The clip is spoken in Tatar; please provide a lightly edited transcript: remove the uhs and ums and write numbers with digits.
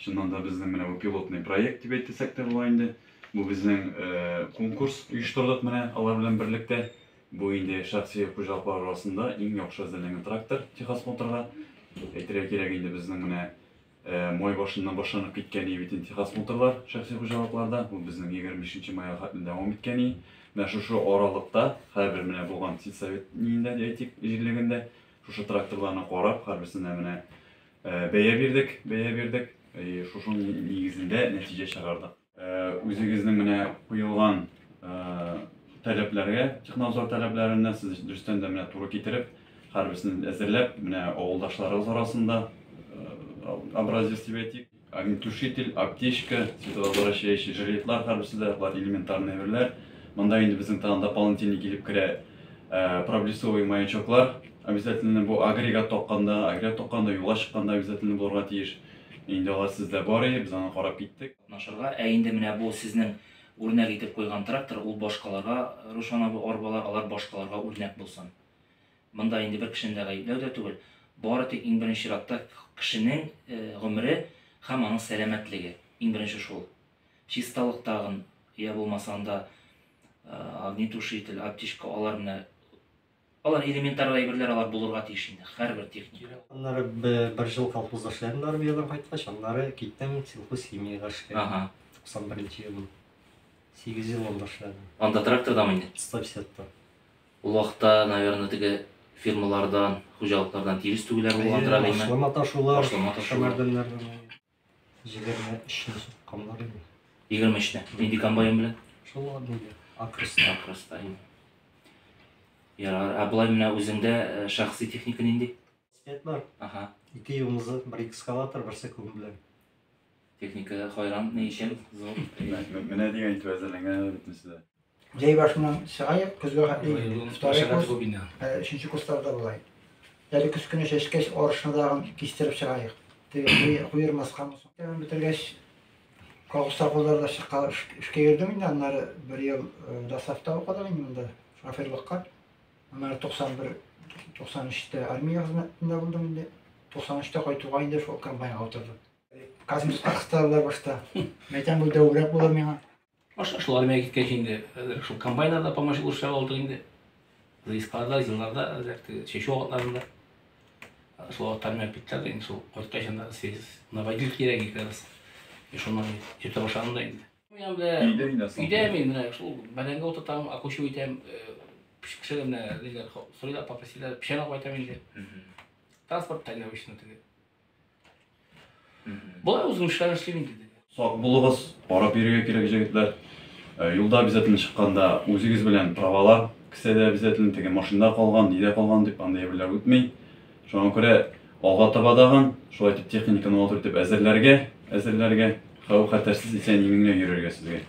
Чыннан да безнең менә бу пилотный проект дип әйтсәк тә була инде. Бу безнең конкурс оештырдык менә алар белән берлектә. Бу инде шәхси хуҗалыклар арасында иң яхшы әзерләнгән трактор техосмотрга. Әйтергә кирәк инде, безнең менә май башыннан башланып киткән бит инде техосмотрлар шәхси хуҗалыкларда. Бу безнең 25 майга хәтле дәвам иткән. Менә шушы аралыкта һәрбер менә булган сельсовет ниендә әйтик, җирлегендә шушы тракторларны карап, һәрберсенә менә бәя бирдек, бәя бирдек. Шушының нигезендә нәтиҗә чыгардык. Үзегезнең менә куелган таләпләргә, технадзор таләпләренә сез дөрестән дә менә туры китереп, һәрберсен әзерләп, менә авылдашларыгыз арасында образец дип әйтик. Огнетушитель, аптечка, световозвращающий жилетлар һәрберсе дә, болар элементарный әйберләр. Монда инде безнең тагын дополнительный килеп керә проблесковый маячоклар. Обязательно бу агрегат такканда, юлга чыкканда обязательно булырга тиеш. Инде алар сездә бар иде, без аны карап киттек. Катнашырга. Ә инде менә бу сезнең үрнәк итеп куйган трактор, ул башкаларга, Рушан абый, арбалар, алар башкаларга үрнәк булсын. Монда инде бер кешене дә гаепләү дә түгел. Бары тик иң беренче чиратта кешенең гомере һәм аның сәламәтлеге. Иң беренче шул. Чисталык тагын, я булмаса анда огнетушитель, аптечка, алар менә алар элементар әйберләр, алар булырга тиеш инде һәрбер техника. Аннары бер ел колхозда эшләдем армиядән кайткач, аннары киттем сельхозхимиягә эшкә. 91 елын. 8 ел анда эшләдем. Анда трактордамы инде? 150-та. Ул вакытта, наверное, теге фирмалардан, хуҗалыклардан тирес түгүләр булгандыр әле. Ашлама ташулар, Ашлама ташулар. Шәмәрдәннәрдән. 23-не сукканнар инде. 23-тә. Нинди комбайн белән? Шул нидә? Акроста. Акроста. Ярар. Ә болай менә үзеңдә шәхси техника нинди? Велосипед бар. Ике ЮМЗ, бер экскаватор, берсе күн белән. Техника хайран ни өчен зур. Менә дигән итеп әзерләнгән бөтенесе дә. Җәй башыннан чыгаек, көзгә хәтле Ой, второй мәшәкате курс, күп инде. Өченче курсларда булай. Әле көз көне чәчкәч, арышны дагын кистереп чыгаек. Теге куермаска. Тәмам бетергәч, колхоз совхозларда чыкка эшкә йөрдем инде, аннары бер ел ДОСААФта укыдым инде монда, шоферлыкка. Аннары 91, 93-тә армия хезмәтендә булдым инде. 93-тә кайтуга инде шул комбайнга утырдым. Космоска кыстырдылар башта. Мәйтәм, бу дәүрәк булыр миңа. Башта шул армиягә киткәч инде, хәзер шул комбайнарда помощник булып эшләп алдык инде. ЗСКларда, ЗИЛларда, әзрәк теге чәчү вакытларында. Шул вакытта армиягә киттеләр дә инде, шул кайткач анда связь на водитель кирәк иде раз. И шуннан йөртә башладым да инде. Мин менә Өйдә инде асыл. Өйдә мин менә шул бәрәңге утыртам, окучивать итәм, кешеләр менә ниләр сорыйлар, попросилар, печән алып кайтам инде. Транспорт обычно теге. Болай үзем эшләрен эшлим инде. Сак булыгыз, карап йөрергә кирәк, җегетләр. Юлда обязательно чыкканда үзегез белән правалар кесәдә обязательно, теге машинада калган, нидә калган дип андый әйберләр үтми. Шуңа күрә алга таба дагын шулай итеп техниканы матур итеп әзерләргә, әзерләргә, хәвеф-хәтәрсез исән имин генә йөрергә сезгә.